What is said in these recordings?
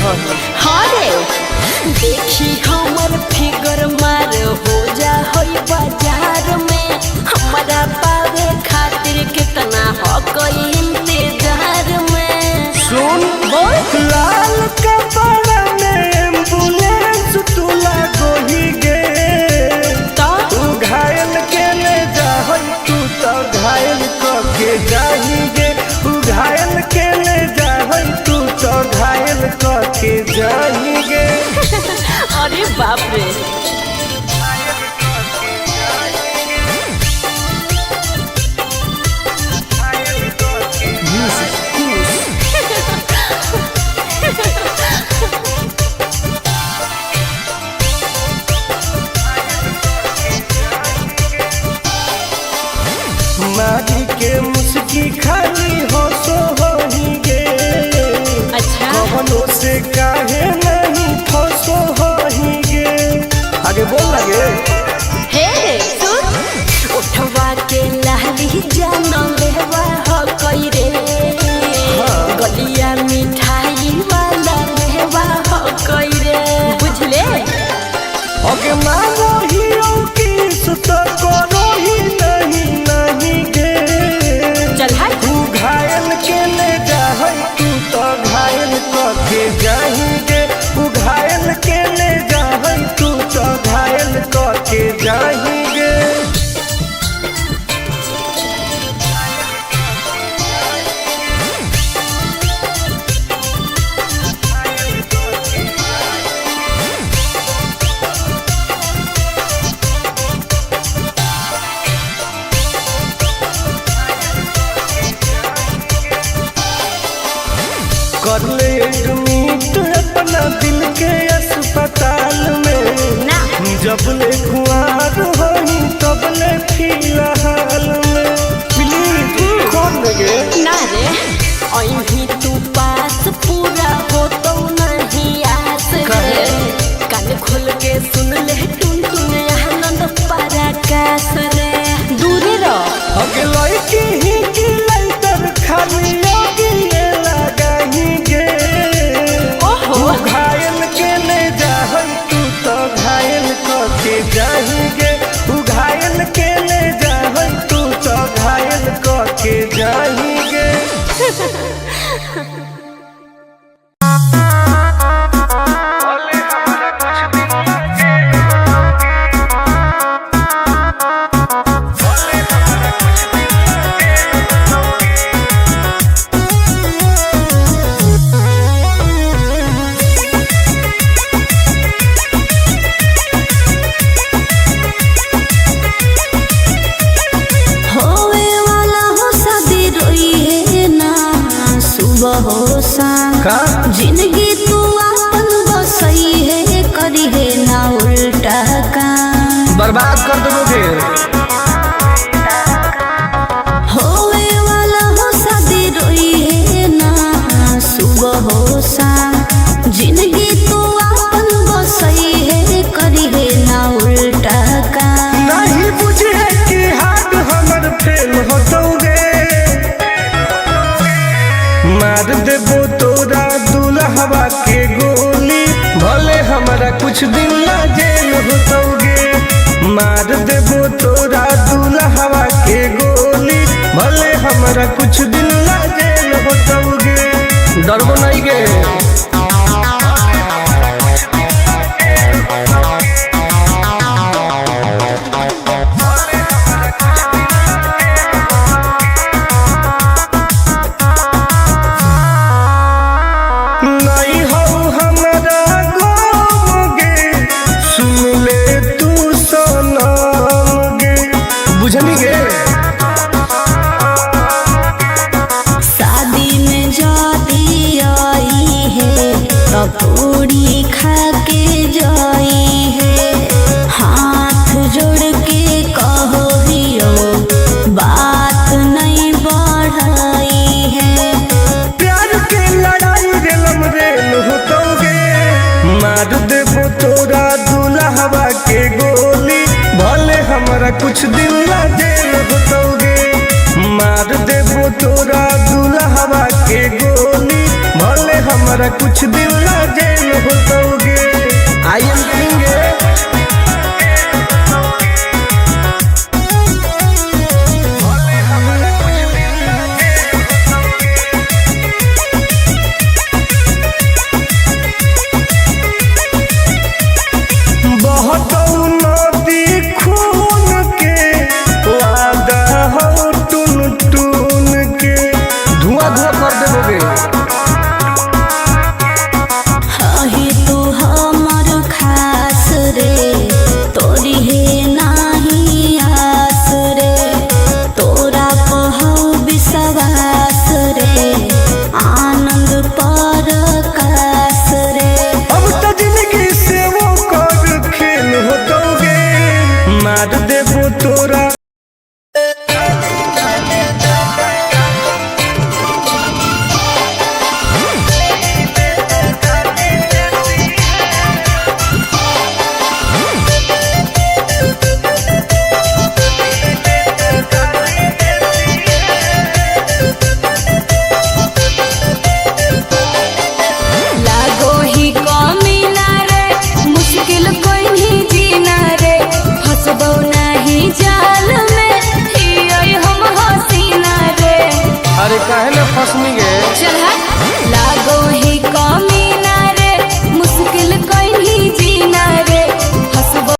हो। हाँ रे, देखी हमर फिगर मार हो जा होई बाजार में। हमरा पावे खातिर कितना हो कोई इंतजार में। सुन, बोल। लाल कपड़ा में एम्बुलेंस तू लागोही गे। तो तू घायल के ले जाहई, तू तो घायल क के जाही गे। तू घायल के ले जाहई, तू तो घायल क के जाही गे। अरे बाप रे। मारी के मुस्की खाली हो सो होही गे। अच्छा। कवनो से काहे नहीं फसो होही गे। आगे बोल लगे। हे सुन, उठवा के लाली जान लेवा हो कोई रे। गलिया मिठाई वाला लेवा हो कोई रे, बुझले। ओके मानो ही की सुत करो ही नहीं नहीं गे। चल हट। तू घायल के ले जाहई, तू तो घायल क के जाही गे। तू घायल के ले जाहई, तू तो घायल क के जाही गे। कर ले एडमिट अपना दिल के अस्पताल में। ना। जब ले कुआर होही तब ले फिलहाल में। प्लीज कौन लगे। ना रे, अही तू पास पूरा हो तो नहीं आस रे। काहे? कान खोल के सुन ले टुन टुन आनंद पराकाश रे, दूरे रह। अगे लड़की ही की लाइटर खाली लगी लगाही गे। ओहो। तू घायल के ले जाहई, तू तो घायल क के जाही गे। तू घायल के ले जाहई, तू तो घायल क के जाही गे। होवे वाला हो शादी रोई है ना सुबह हो शाम। का? जिंदगी तू आपन बसई है, करी है ना उल्टा काम। बर्बाद कर देबो फिर। होवे वाला हो शादी रोई है ना सुबह हो शाम। जिंदगी तू आपन बसई है, करी है ना उल्टा काम। नहीं बुझे कि हाथ हमर फेल होतौगे। मार देबो तोरा दुल्हवा के गोली, भले हमरा कुछ दिन ला जेल होतौगे। मार देबो तोरा दुल्हवा के गोली, भले हमरा कुछ दिन ला जेल होतौगे। डरबो नहीं गे। नहीं हो हमरा गम गे, सुन ले तू सनम गे। बुझनी गे। शादी में जाती आई है तो पूरी खा के जाई है। हाथ जोड़ के कहो हियो बात नहीं बढ़ाई है। प्यार के लड़ाई रेलम रेल होतौगे। मार देबो तोरा दुल्हवा के गोली, भले हमरा कुछ दिन ला जेल होतौगे। मार देबो तोरा दुल्हवा के गोली, भले हमरा हमरा कुछ दिन ला जेल होतौगे। I am king. बहुत नदी खून के वादा हो टून टून के धुआं धुआं कर देबोगे। हे तू हमर खास रे, तोरी हे नाही आस रे, तोरा पहौ विश्वास रे, आनंद पर कास रे। अब तो जिंदगी से वो कर खेल होतौगे, मार देबो तोरा। लागो ही कमी ना रे, मुश्किल कोई नहीं जीना रे, फसबो नहीं जाल में हियै हम हसीना रे। अरे काहे ना फसनी गे? चल हट। लागो ही कमी ना रे, मुश्किल कोई नहीं जीना रे, फसबो।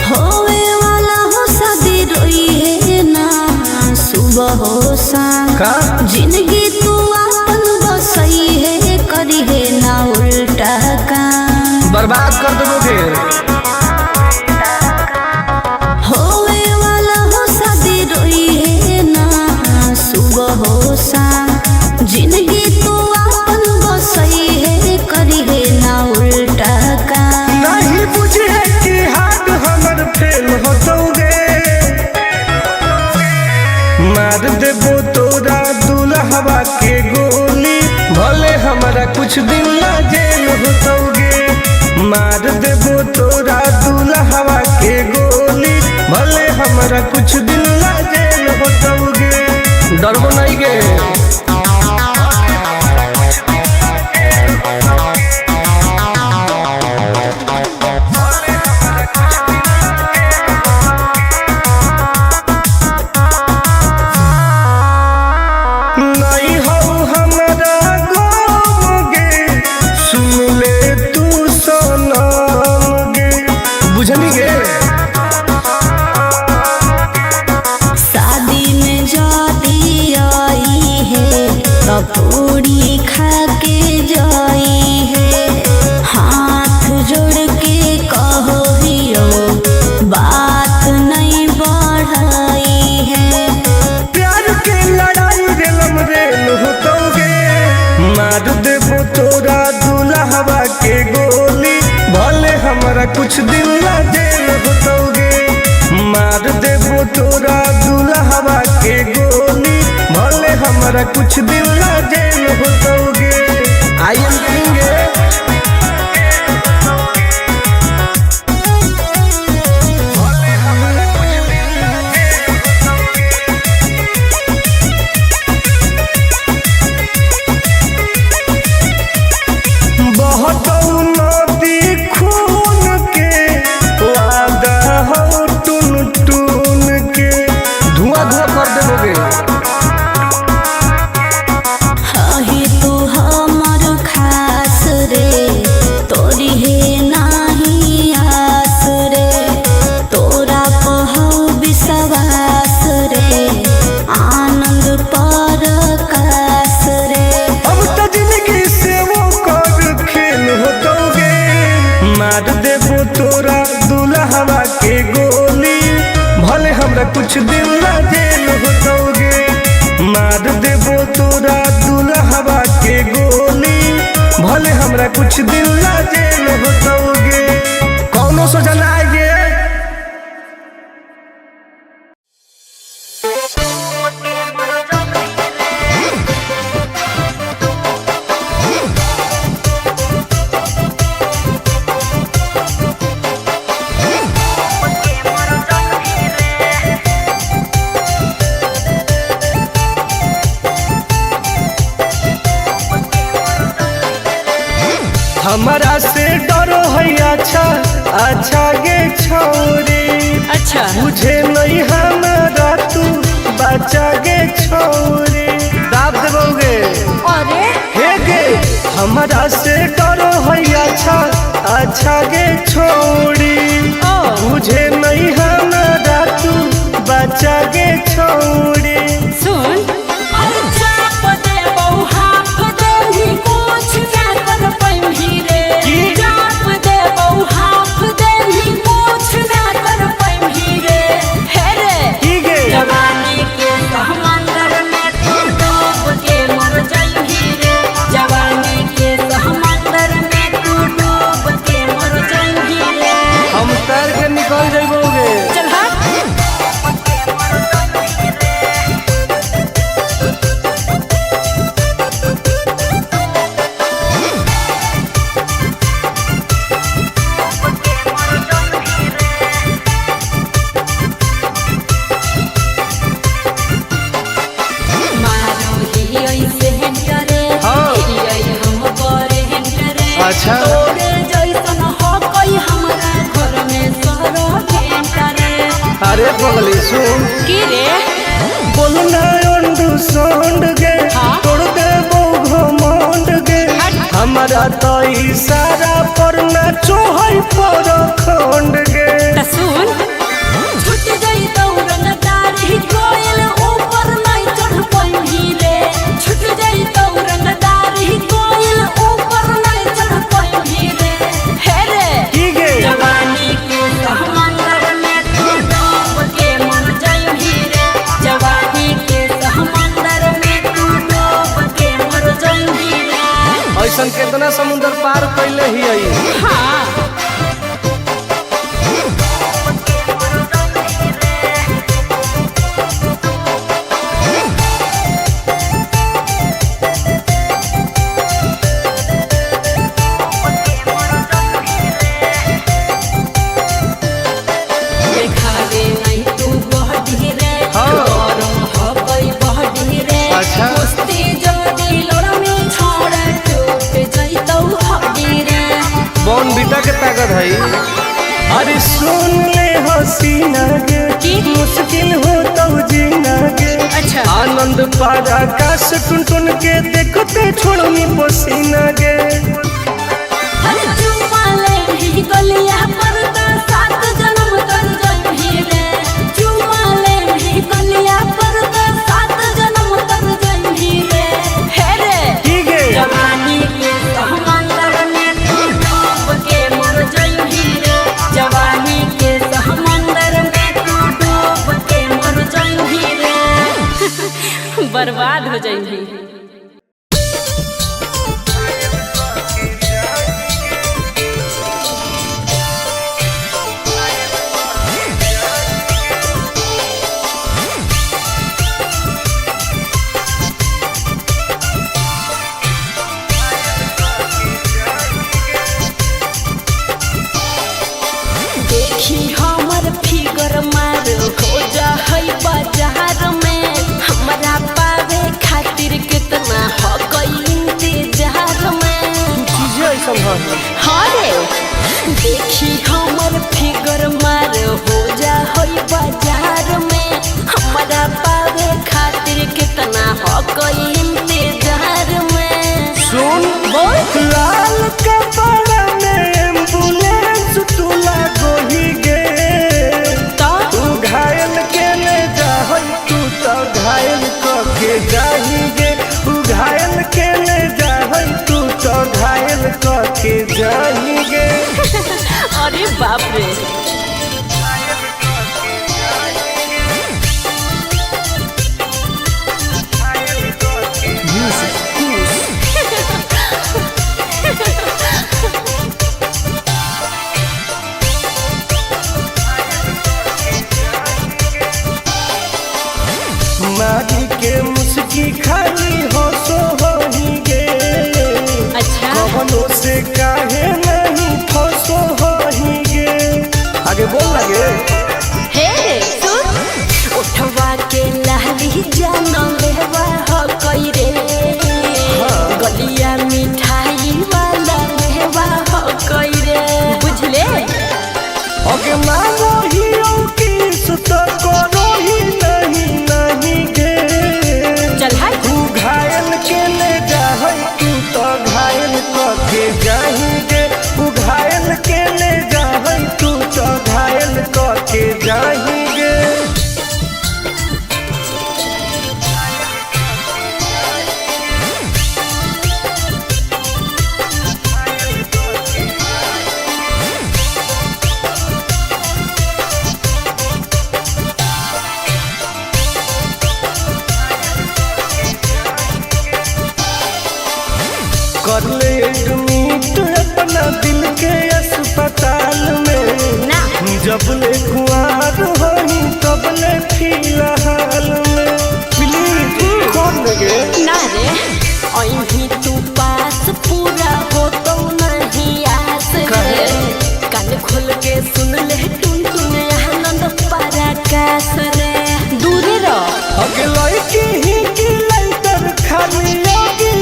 होवे वाला हो शादी रोई है ना सुबह हो शाम, का? जिंदगी तू अपन बसई है, करी है ना उल्टा काम। बर्बाद कर देबोगे। होवे वाला हो शादी रोई है ना सुबह हो शाम, जिंदगी तू अपन बसई है, करी है ना उल्टा काम। नहीं बुझे कि हाथ हमर फेल होतौगे, मार देबो तोरा दुल्हवा के गोली, भले हमरा कुछ दिन ला जेल होतौगे। मार देबो तोरा दुल्हवा के गोली, भले हमरा कुछ दिन ला जेल होतौगे। डरबो नहीं गे। नहीं हो हमरा गम गे, सुन ले तू सनम गे, बुझनी गे? शादी में जाती आई है तो पूरी खा के जाई है, हाथ जोड़ के कहो हियो बात नहीं बढ़ाई है। प्यार के लड़ाई रेलम रेल होतौगे, मार देबो तोरा दुल्हवा के गोली, भले हमरा कुछ दिन ला जेल होतौगे। मार देबो तोरा दुल्हवा के गोली, भले हमरा कुछ दिन ला जेल होतौगे। I am king. बहुत नदी खून के वादा हो टून टून के धुआं धुआं कर देबोगे। हे तू हमर खास रे, तोरी हे नाही आस रे, तोरा पहौ विश्वास रे, आनंद पर कास रे। अब तो जिंदगी से वो कर खेल होतौगे, मार देबो तोरा दुल्हवा के गोली, भले हमरा कुछ दिन ला जेल होतौगे। मार देबो तोरा दुल्हवा के गोली, भले हमरा कुछ दिन ला जेल होतौगे। कौनो सोचा ना आएगे। हमारा से डरो है अच्छा अच्छा गे छौरी। अच्छा। बुझे नहीं हमारा तू बच्चा गे छौरी। दाब देबोगे। अरे हे गे हमारा से डरो है अच्छा अच्छा गे छौरी। ओ। बुझे नहीं हमारा तू बच्चा गे छौरी। सुन चाप दे बहु हाफ देही कुछ ना कर पैम्ही रे। की? चाप दे बहु हाफ देही कुछ ना कर पैम्ही रे। हे रे की गे? जवानी के समंदर में तू डूब के मर जाइही रे। जवानी के समंदर में तू डूब के मर जाइही रे। हम तैर के निकल जइबोगे। चल हट। मारो ही ऐसे करे। हाँ। हियै हम करे करे। अच्छा। तोरे जैसन हकै हमरा घर में सरो करे। अरे पगली सुन। की रे? बोलना अंडू सोंड गे। हाँ? तोड़ दे घमंड गे। हट। हमारा तो इशारा पर नाचो है पर खंड गे। त सुन छुट गई दौरन दाढ़ी कोयल ऊपर नहीं चढ़ पैही रे। छुट गई दौरन दाढ़ी कोयल ऊपर नहीं चढ़ पैही रे। हे रे की गे? जवानी के समंदर में तू डूब के मर जाइही रे। जवानी के समंदर में तू डूब के मर जाइही रे। ऐसन केतना समुंदर पार कैले ही आई। हाँ। देखावे नहीं तू बहडी रे। हाँ। गरम हकै बहडी रे। अच्छा। कुश्ती जदी लड़मी छोड़ा टूट जइतौ हड्डी रे। बॉन बीटा के ताकत है। अरे सुन ले हसीना गे। की? मुश्किल हो तो जीना गे। अच्छा। आनंद पार आकाश टुन टुन के देखते छोड़नी पसीना गे। हर चुमा ले ही गलिया पर त सात जन्म तर जइही रे। चुमा ले ही गलिया पर त सात जन्म तर जइही रे। हे रे की गे? जवानी के समंदर में तू डूब के मर जाइही रे। जवानी के समंदर में तू डूब के मर जाइही रे। बर्बाद हो जाइही। देखी हमर फिगर मार हो जा है बाजार में। हमरा पावे खातिर कितना हकै इंतजार में। चीजें ऐसन है। हाँ रे देखी हमर फिगर मार हो जा है बाजार में। हमरा पावे खातिर कितना हकै इंतजार में। सुन बोल। लाल कपड़ा में एम्बुलेंस तू लागोही गे। तो तू घायल के ले जाहई तू तो घायल क के जाही गे। तू घायल के ले जाहई तू तो घायल क के जाही गे। अरे बाप रे। मारी के मुस्की खाली हो सो होही गे। अच्छा। कवनो से काहे नहीं फसो होही गे। आगे बोल लगे। हे सुन उठवा के लाली जान लेवा हो कई रे। हाँ। गलिया मिठाई वाला मेवा मांगो ही किस तो करो ही नहीं नहीं गे। चल हट। तू घायल के ले जाहई तू तो घायल कके जाही गे। तू घायल के ले जाहई तू तो घायल कके जाही गे। कर ले एडमिट अपना दिल के अस्पताल में। ना। जब ले कुआर होही तब ले फिलहाल में। प्लीज खोल देंगे। ना रे अहीं तू पास पूरा हो तो नहीं आस रे। कान खोल के सुन ले टुन टुन आनंद पराकाश रे। दूर रह। अगले की ही की लाइटर खाली योगी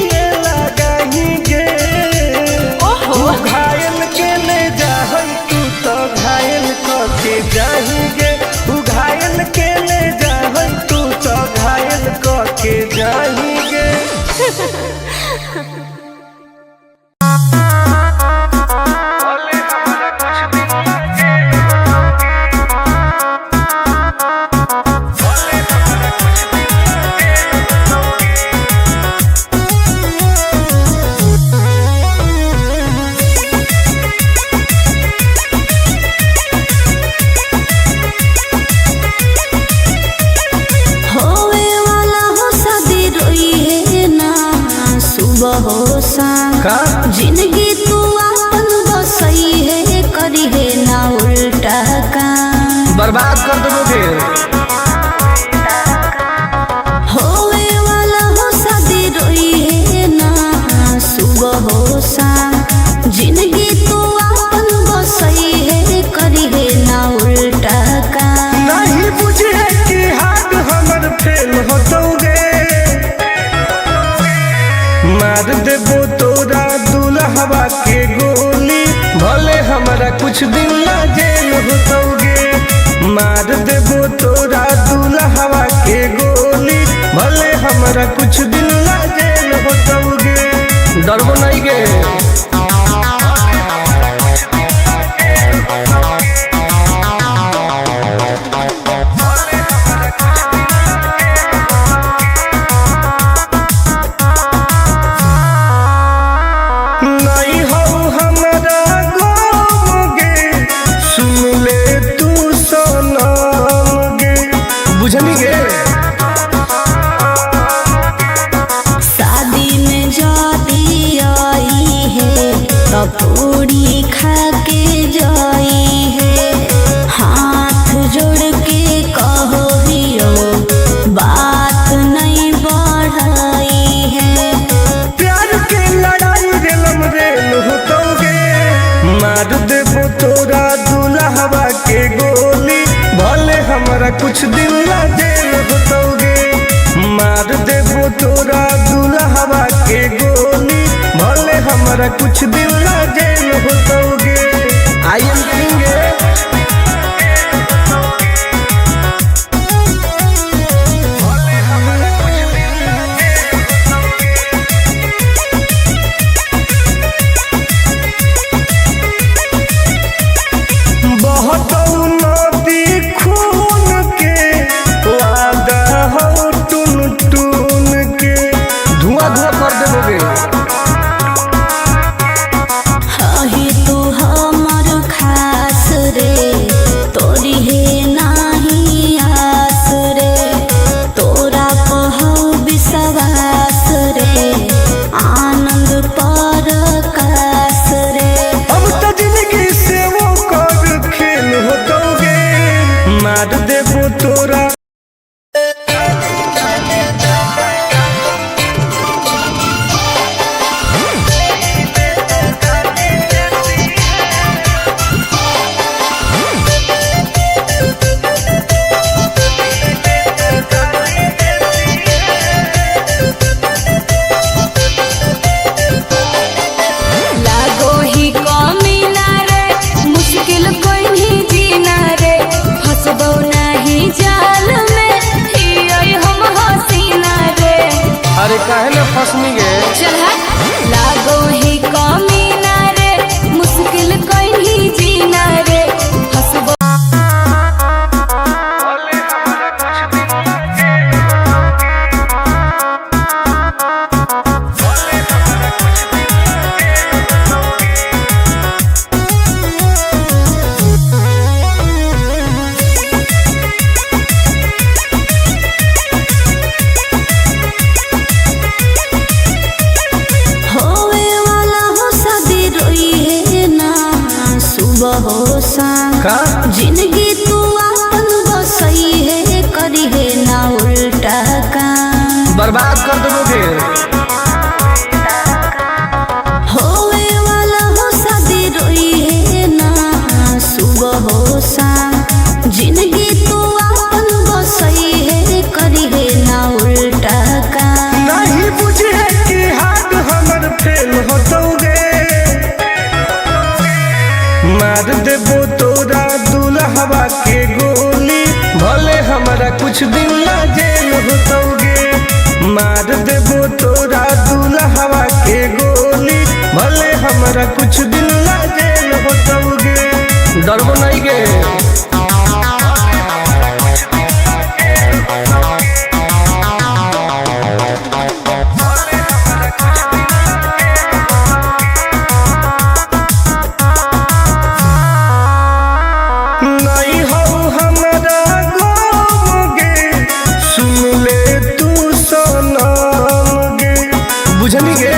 लगाही गे। ओहो। तू घायल के ले जाहई तू तो घायल कके जाही गे। तू घायल के ले जाहई तू तो घायल कके जाही गे। होवे वाला हो शादी रोई है ना सुबह हो शाम। का? जिंदगी तू आपन बसई है करी है ना उल्टा काम। बर्बाद कर दोगे। होवे वाला हो शादी रोई है ना सुबह हो शाम। जिंदगी तू आपन बसई है करी है ना उल्टा काम। नहीं बुझे कि हाथ हमर फेल हो दोगे। मार देबो तोरा दुल्हवा के गोली भले हमरा कुछ दिन ला जेल हो दोगे। मार देबो तोरा दुल्हवा के गोली भले हमरा कुछ दिन ला जेल हो दोगे। डरबो नहीं गे। नहीं हो हमरा गम गे सुन ले तू सनम गे। बुझनी गे। शादी में जाती आई है तो पूरी खा के जाई है। हाथ जोड़ के कहो हियो बात नहीं बढ़ाई है। प्यार के लड़ाई रेलम रेल हो तोगे। मार देबो तोरा दुल्हवा के गोली भले हमरा कुछ दिन ला जेल हो तोगे। मार देबो तोरा दुल्हवा के गोली भले हमरा कुछ दिन ला जेल हो तोगे। I am king. बहुत नदी खून के वादा हो टून टून के। धुआं धुआं कर देबोगे। अही तू हमर खास रे तोरी है नाही आस रे। तोरा पहौ विश्वास रे आनंद पर कास रे। अब तो जिंदगी से वो कर खेल हो दोगे। मार देबो तोरा। लागो ही कमी ना रे मुश्किल कोई नहीं जीना। हंसनी गे। चल हट। लागो ही कमी ना रे, मुश्किल कहीं जीना रे, हंसबो। होवे वाला हो शादी रोई है ना सुबह हो शाम। का? जिंदगी तू आपन बसई है, करी है ना उल्टा काम। बर्बाद कर देबोगे। होवे वाला हो शादी रोई है ना सुबह हो शाम। जिंदगी तू आपन बसई है, करी है ना उल्टा काम। नहीं बुझे कि हाथ हमर फेल होतौगे। मार देबो तोरा दुल्हवा के गोली, भले हमरा कुछ दिन ला जेल होतौगे। मार देबो तोरा दुल्हवा के गोली, भले हमरा कुछ दिन ला जेल होतौगे। डरबो नहीं गे। नहीं हो हमरा गम गे, सुन ले तू सनम गे। बुझनी गे?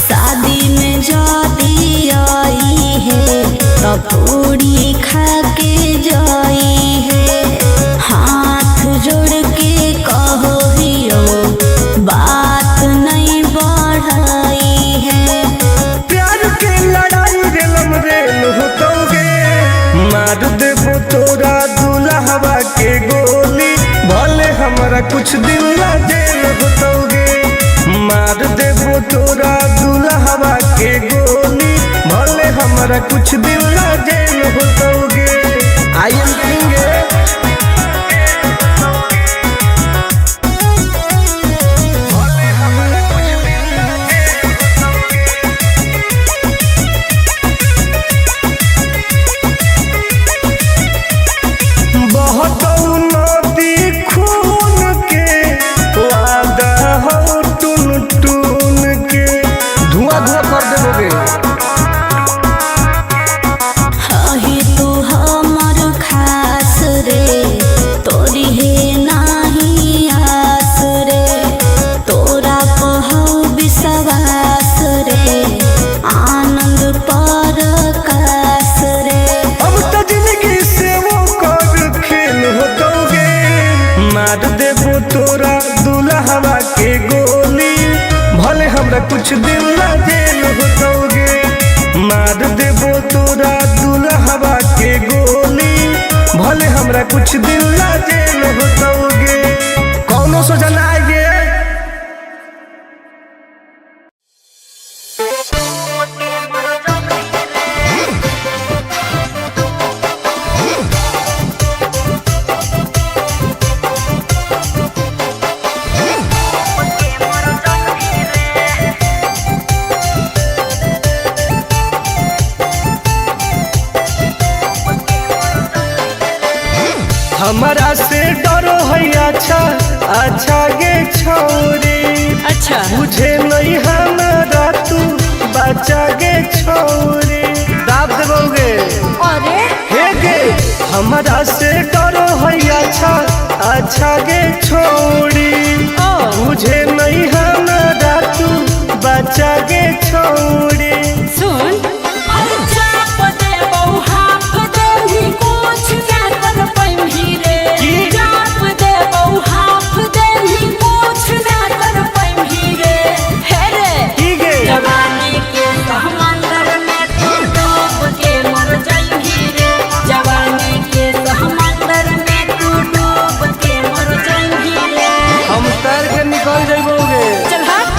शादी में जाती आई है तो पूरी खा के जाई है। हाथ जोड़ के कहो हियो बात नहीं बढ़ाई है। प्यार के लड़ाई रेलम रेल होतौगे। मार देबो तोरा दुल्हवा के गोली, भले हमरा कुछ दिन ला जेल होतौगे। मार देबो तोरा दुल्हवा के गोली, भले हमरा कुछ दिन ला जेल होतौगे। I am king. बहुत नदी खून के वादा हो टून टून के, धुआं धुआं कर देबोगे। हही तू हमर खास रे, तोरी है नाही आस रे, तोरा पहौ विश्वास रे, आनंद पर कास रे। अब तो जिंदगी से वो कर खेल होतौगे। मार देबो तोरा दुल्हवा के गोली, भले हमरा कुछ दिन ला जेल होतौगे। मार देबो तोरा दुल्हवा के गोली, भले हमरा कुछ दिन ला जेल होतौगे। कौनो सोचा ना आएगे। हमारा से डरो है अच्छा अच्छा गे छौरी। अच्छा। बुझे नहीं हमारा तू बच्चा गे छौरी। दाब देबोगे। अरे हे गे, हमारा से डरो है अच्छा अच्छा गे छौरी। ओ। बुझे नहीं हमारा तू बच्चा गे छौरी। सुन। चाप दे बहु हाफ दे कुछ ना कर पैम्ही रे। की? चाप दे बहु हाफ दे कुछ ना कर पैम्ही रे। हे रे। की गे? जवानी के समंदर में तू डूब के मर जाइही रे। जवानी के समंदर में तू डूब के मर जाइही रे। हम तैर के निकल जइबोगे। चल हट।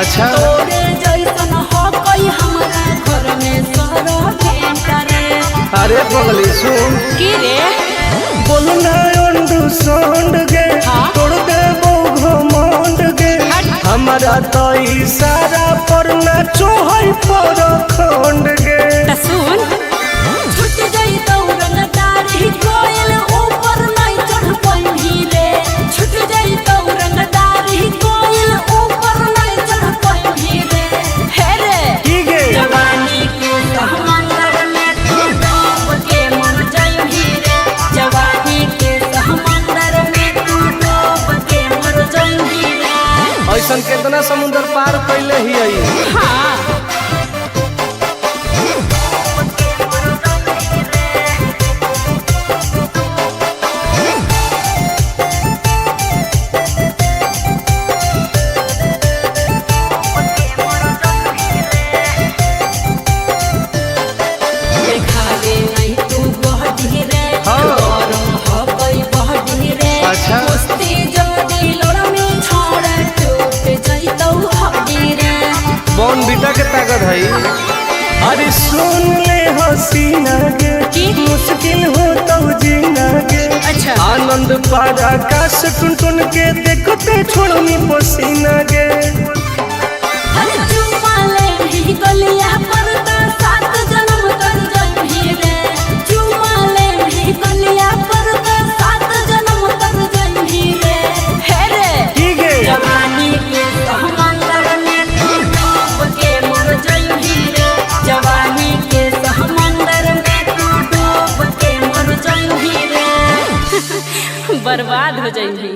अच्छा। तोरे जैसन हकई हमरा घर में सर भेंट रे। अरे पगली सुन। की रे? बोलना अंडू सोंड गे, हाँ? तोड़ देबो घमंड गे। हमारा तो इशारा पर ना चोहई पर खंड गे। त सुन, छूट जाई तौरन दाढ़ी कोयल ऊपर नहीं चढ़ पैभी रे। छूट जाई तौरन दाढ़ी कोयल ऊपर नहीं चढ़ पैभी रे। हे रे, की गे? जवानी के समंदर में तू डूब के मर जाइबी रे। जवानी के समंदर में तू डूब के मर जाइबी रे। ऐसन केतना समुंदर पार कैले ही आई। हाँ। देखावे नहीं तू बहडी रे। हाँ। गरम हकई बहडी रे। अच्छा। कुश्ती जदी लड़ में छोड़ टूट जइतौ हड्डी रे। बॉन बीटा के ताकत है। अरे सुन ले हसीना गे, की? मुश्किल हो तो जीना गे। अच्छा। आनंद पार आकाश टुन टुन के देखते छोड़नी पसीना गे। अरे चुम्मा ले भी गलिया पर त सात जन्म तर जइबी रे। चुम्मा ले भी गलिया पर त सात जन्म तर जइबी रे। हे रे, की गे? जवानी के समंदर में तू डूब के मर जइबी रे। जवानी के समंदर में तू डूब के मर जइबी रे। बर्बाद हो जइबी।